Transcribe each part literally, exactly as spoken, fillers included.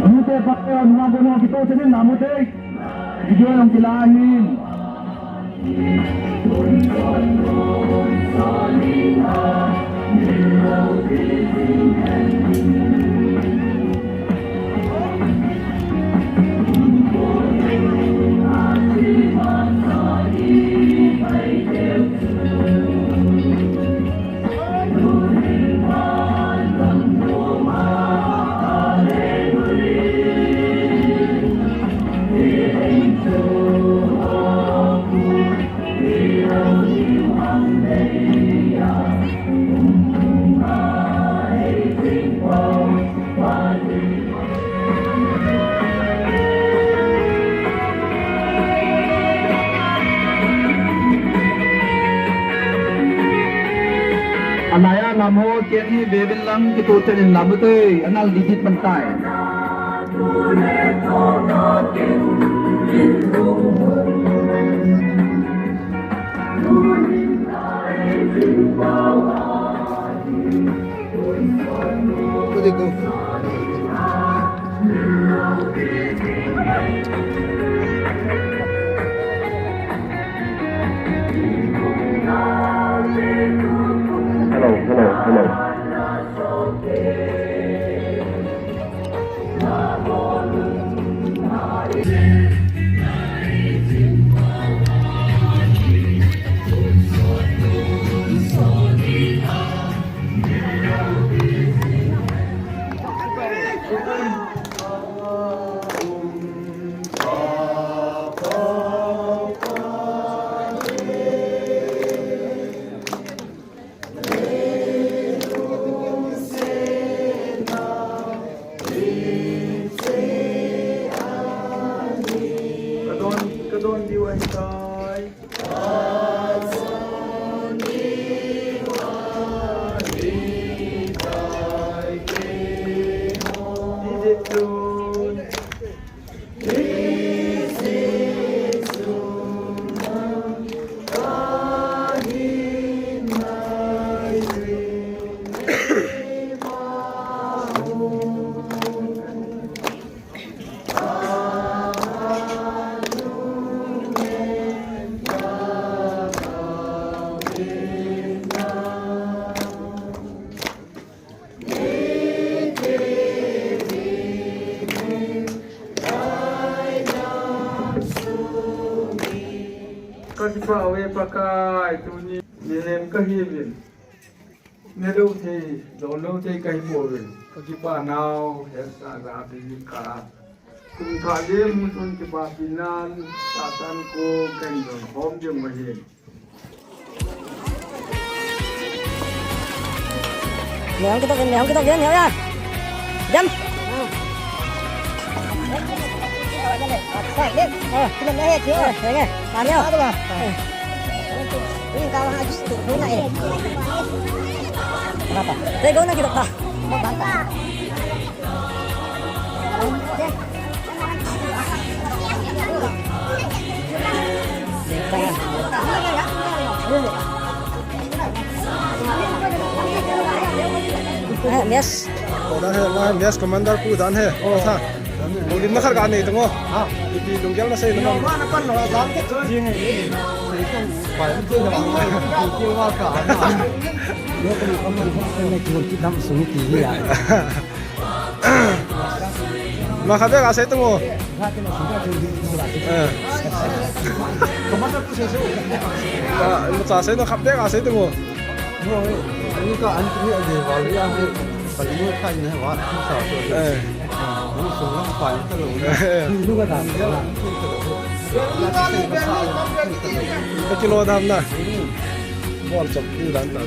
Amute pa, eh, mga bono, kito sa din, amute. Video yung kilahin. Anaya lam ho, kei hi vevin lang kitoh chan in lam u te, anal digit pan tai. Hello, hello, hello. Ka don, ka don diu ahi tai. Ka kipah uve Pakai, tuni nilhem kahiuvin. Neh lou thei, don lou thei kahi pouvin. Ka kipah nau, hesa ja ding ka. Kum thah le mun chun kipah pinan, Satan ko kahin don khom ding ahi. Neo kita, neo kita, neo ya. Jam. Kenapa? Saya kau nak kita tak. Mess. Dah hai, dah hai, mess commander pu dah hai. Oh, tha. Lungdimna khat kanei tang o. Ha? Ipi lunggel nasei na? Yo, ma na pan lo, jam ke chu jing e. Sei tang, pai, sei tang, sei tang, wa ka na. Yo, ka na pan lo, ka na ki hon ki dam sung ti hi ya. Ma khat beh kasei tang o. Eh. Ka, ma cha sei na khat beh kasei tang o. Yo, eh, ani ka an ki ni a de wa ya he. Ka ni mo khai na wa, ki sa so. Eh. Ka kilo dam na. Bol chop tu dan ta.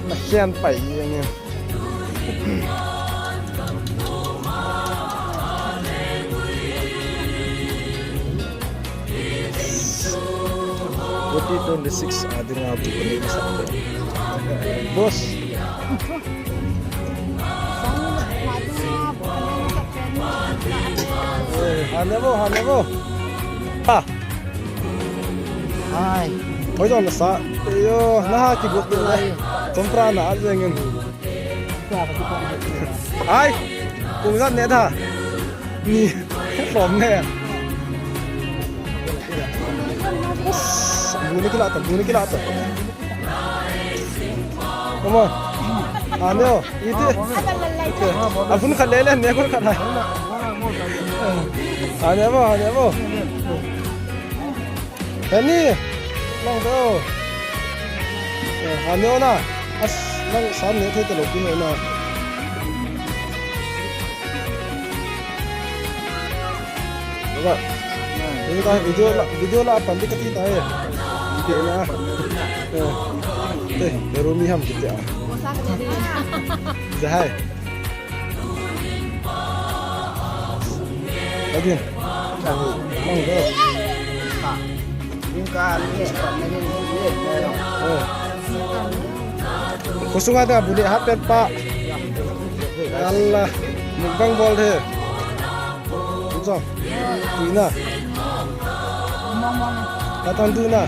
Na hian pai yang. Twenty twenty-six a dinga bu ni sa. Boss. Eh, hane bo, hane bo. Ha. Hai. Hoi jong na sa. Yo, na ha ki bu ni. Chompra na a jeng in. Ai, kum ijat ne da. Ni, lom ne. Buni kila ta, buni kila ta. Come on. Ane o, iti. Abun khat le le, ne kon khat hai. Ane bo, ane bo. Heni, lang do. Eh, hane o na. As, lang sam ne thei te lo pi na. Baba. Ini ka video la, video la pan di ka ti ta e. Di na. Eh. Te, room mi ham kiti a. Jahai. Lagi. Mang do. Khosung a da bu ni hat pen pa. Allah. Mukbang bol the. Kum sa. Tui na. Katan tu na.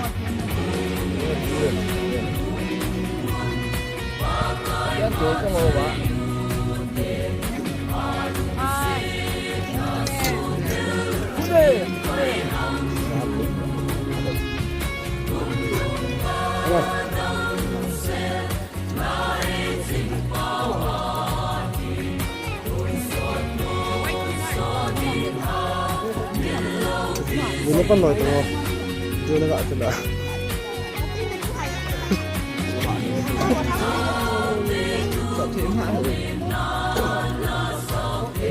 Buni pan loi tu. Buni ga tu da.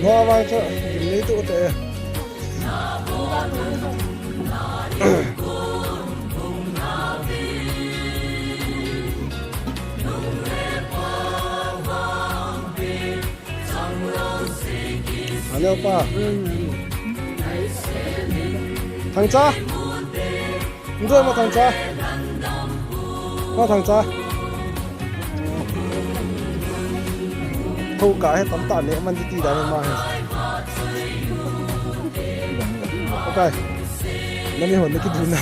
Mo vang chu, ni tu te. Alo pa. Thangcha. Ndu ma Thangcha. Ma Thangcha. Tho ka he tam ta ne man ti ti da ma he. Okay. Nani hon ne ki duna.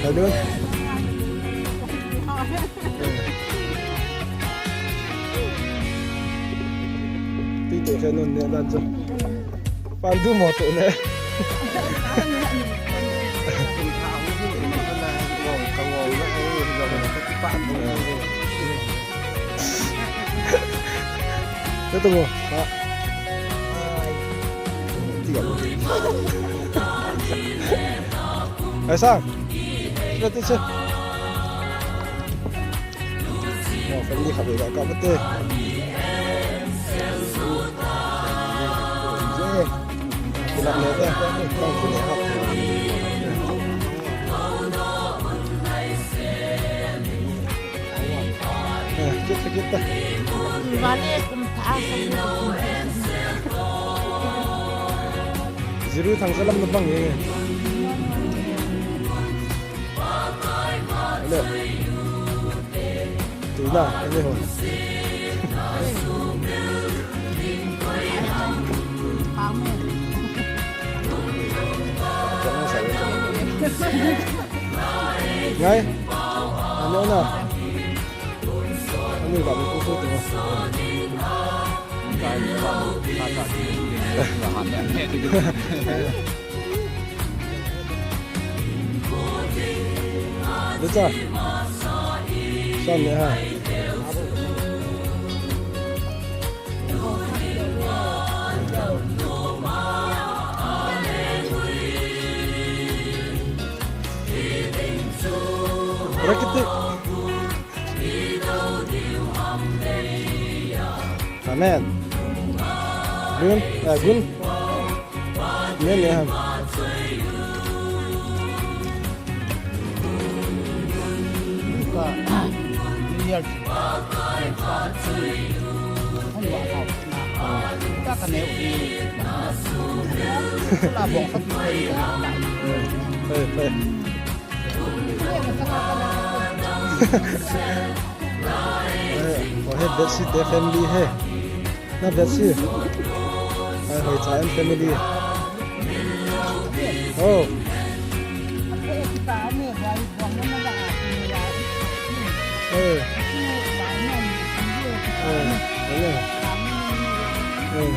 Hello. Tui te khe nun ne dan chu. Pan du mo tu ne. Te tu mo. Ha. Ti ga. Ai sa. Ti ga ti che. Mo family kha be ga ka ba te. Je. Kila ne te. Kong kile ha. Eh, kit kit ta. Vale kum tha sa. Jiru Thangcha lam na bang e. Tui na, ani hon. Ngai. Ani na. Ani ga mi ku ku tu. Becha. San ne ha. Rakiti. Amen. Gun, eh, gun. Amen, eh. Hey, hey. Eh, oh, hey, Betsi te family hai. Na Betsi. Hai, hoi cha em family. Oh. Eh. Eh, oh, yeah. Eh.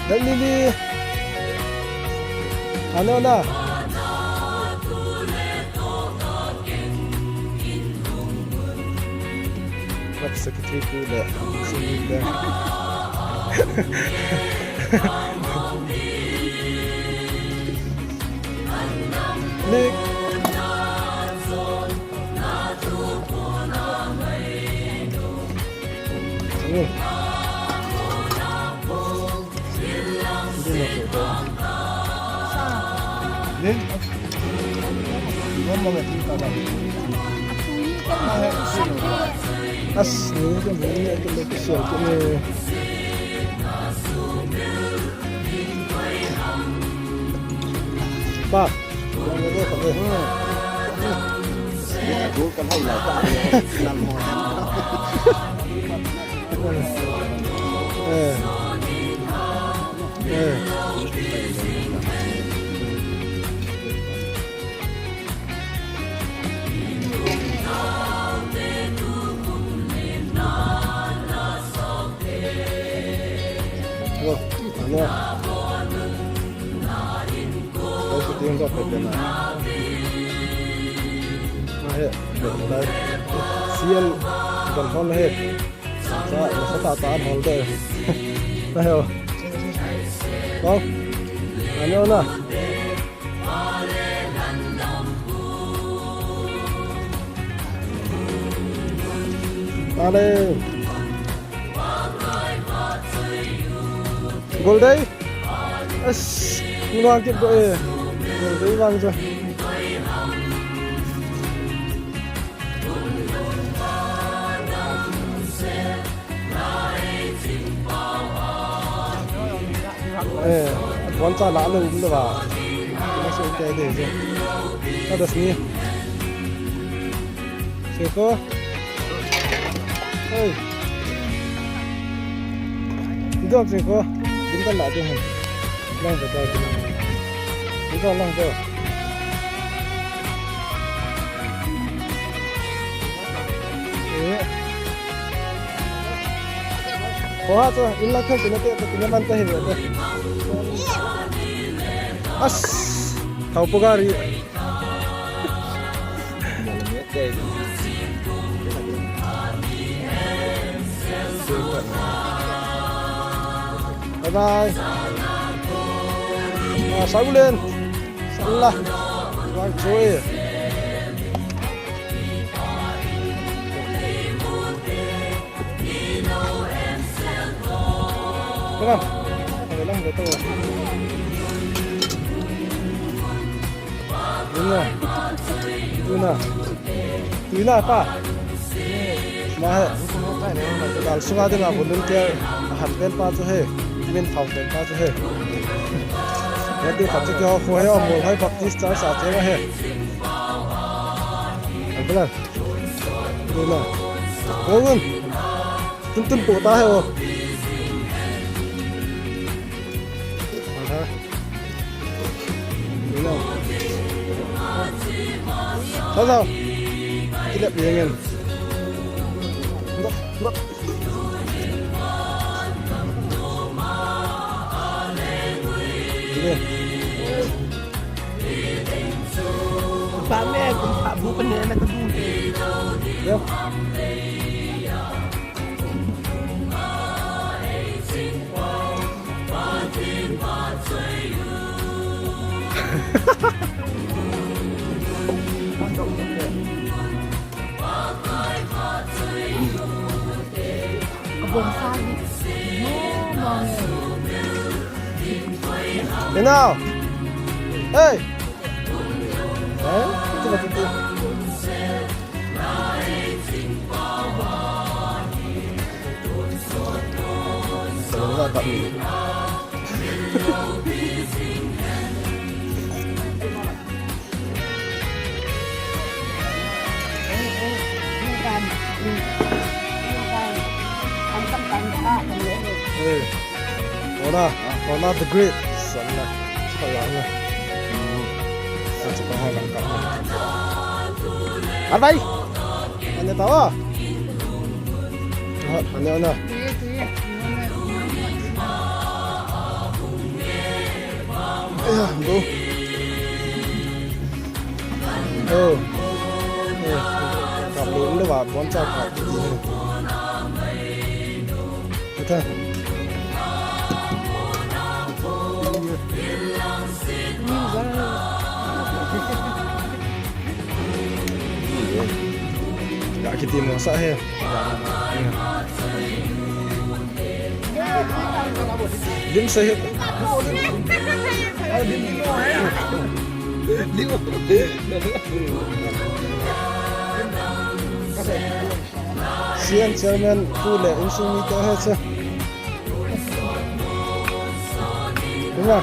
Dai Lily. Ano na? Club secretary pu le, singing le. Nick. Oh. As, ni kan ni kan ni kisian kan ni. Pa. Eh. Eh. Alo. Alo. Alo, shooting ka pe pe na. Ahe, C L kan hol ahe. Sa, sa ta ta an hol de. Ahe o. Ko. Ani o na. Ale. Gol dei. As, ngang kit ko e. Gol dei vang jo. Eh, wan cha la lo um da ba. Mas okay de je. Ada sini. Seko. Hey. Dok seko. Din kan la de. Lang de ta. Din kan lang de. Eh. Ko ha to, in la kan sina te, te man ta hi. As. Thau pu gari. Bye bye. Ah, Sabulen. Salah. Wang Choi. Tengah. Ada lang betul. Tui na. Tui na. Tui na pa. Ma he. Dal sunga dinga volunteer ahan pen pa chu he. Min thau pen pa chu he. Ati khat chu kihou khu hi o, Muolhoi Baptist Church a cheng ahi. Ambulance. Duna. Kong un. Tun tun po ta hi o. Aha. Duna. Sao sao. Kilep ni ngen. Ndok, ndok. Ba me, kum pa bu pa ne na ka bu. Yo. Inau. Hey. Eh? Ito na, ito. Wala kami. Eh, Ona, Ona the Great. Sana, sana. Sana, sana. Abai. Ane tawa. Ane, Ona. Aya, bo. Oh. Eh, kap lou le ba, bon cha kap. Ita. Ga kiti mo sa he. Lim sa he. C M chairman pu le insung mite he che. Duna.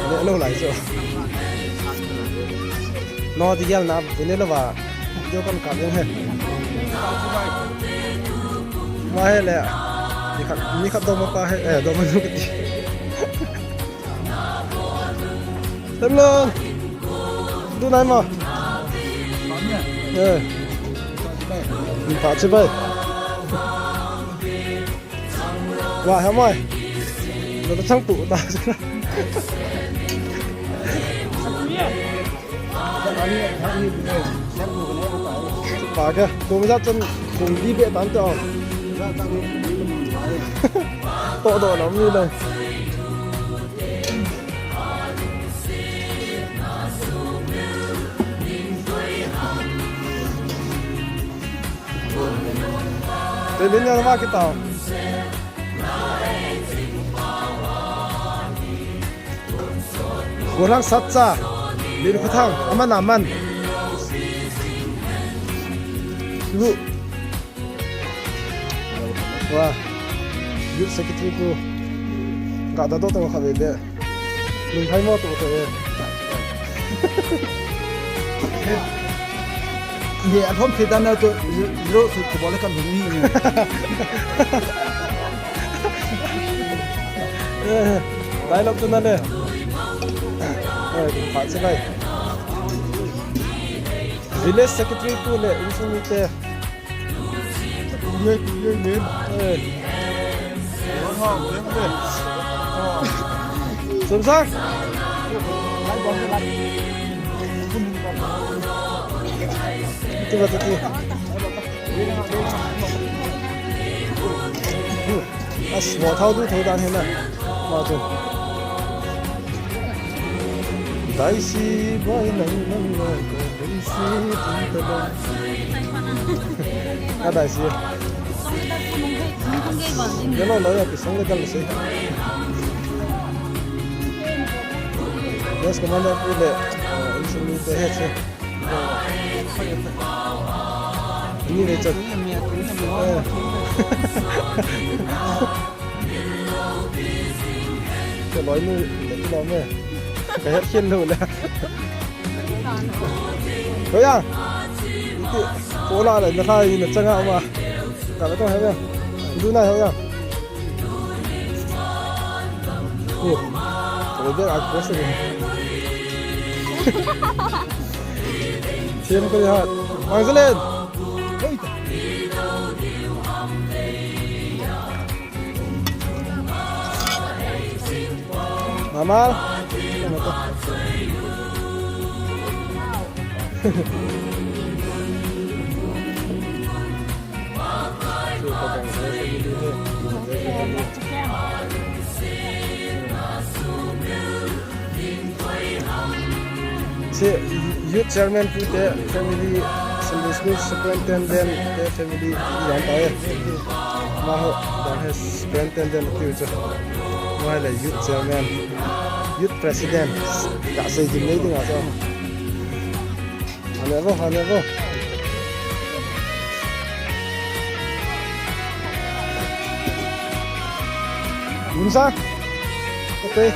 Le lo lai chu. No, ti gel na, bu ne lo ba. Dio kan ka jeng he. Ma he le. Ni khat, ni khat do ma pa he, eh, do ma nu kati. Hello. Du nai ma. Eh. Pa che bai. Wa ha mai. Lo ta chang pu ta. Pa ke, kum ja chan kum di be tan te o. To do lo mi lo. Te lin ya ma kita. Golang Satcha, Lin Khuthang, aman aman. Lu. Wa. Youth Secretary pu. Ga da do to kha be be. Lun phai mo to to e. Ye, a thom thei dan na chu, zero, zero chu, chu bol le kan hum ni. Eh, dialogue chu na le. Eh, pha chu nai. Village Secretary pu le, insung mite. Ye, ye, ye. Eh. Sum sang. Ti ba ti. As, mo thau du thau dan he na. Ma tu. Dai si bai nang nang nang ko dai si tin ta dai. A dai si. Ye lo lo ya ki song le dal si. Yes, commander pu le, eh, insung mite he se. Ni le chat. Eh. Ke loi nu le Lo me. Ka het khin lo le. Hoiya. Iti. Ko la le na thai na changa ma. Ka ba tong he ya. Du na hoiya. Ko. Ko de a ko se. Siem ko ya. Mang Zalen. Hoi. Mamal. Hiche youth chairman pu te family, Sunday school superintendent te family, ijan tai. Amaho, dan he superintendent tiu chu. Amaho le youth chairman, youth president. Ka sei jing nei ding a chu. Hale vo, hale vo. Yun sa? Okay.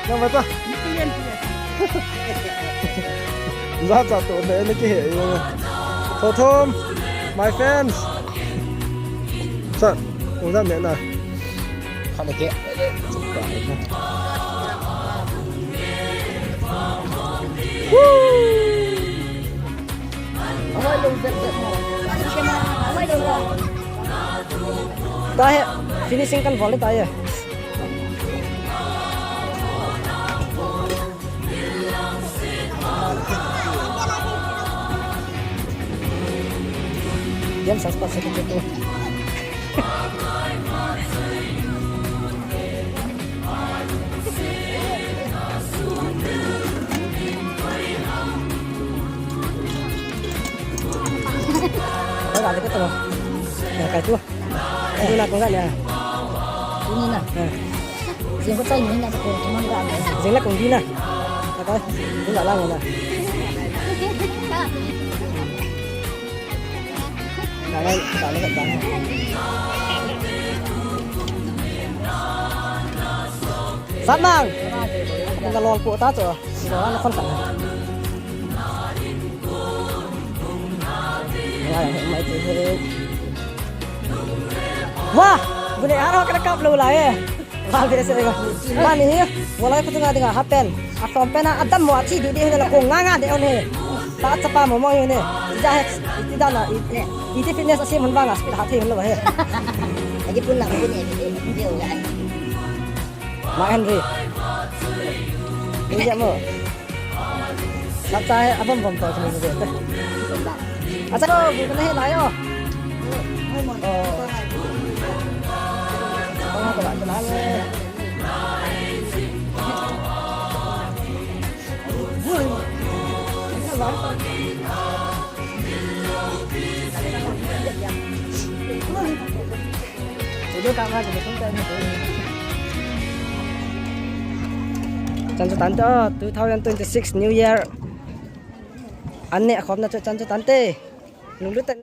Nang mata? Za cha to ne ne ki he. Thothom, my fans. Sa, ung za me na. Kha ne ke. Woo! Tahe, finishing kan vole tahe. Yan sas pa sa kito. Ora de kito. Ya ka tu. Tuna kong gani a. Tuni na. Jing ko chai ni na ko tumang gani. Jing la kong di na. Ka ko. Tuna la na. Ka la ka la ka. Satmang. Ka lol ko ta cho. Ko na kon ta. Wah, bule aro kena kap lo lai e. Wah, bule se ga. Mani, wala ko tunga dinga happen. Atom pena adam mo achi di di hena ko nganga de on he. Ta chapa mo mo hene. Ija he, iti dana, iti fitness asim hun banga speed ha the hun lo he. Lagi pun na pun e. Ma Henry. Ija mo. Acha he, abom bom to chini je te. Acha ko, bu na he lai o. Oh. Oh, to la, to la le. Chan chu tante, two thousand twenty-six New Year. An neh khomna chu chan chu tante. Lunglut tah.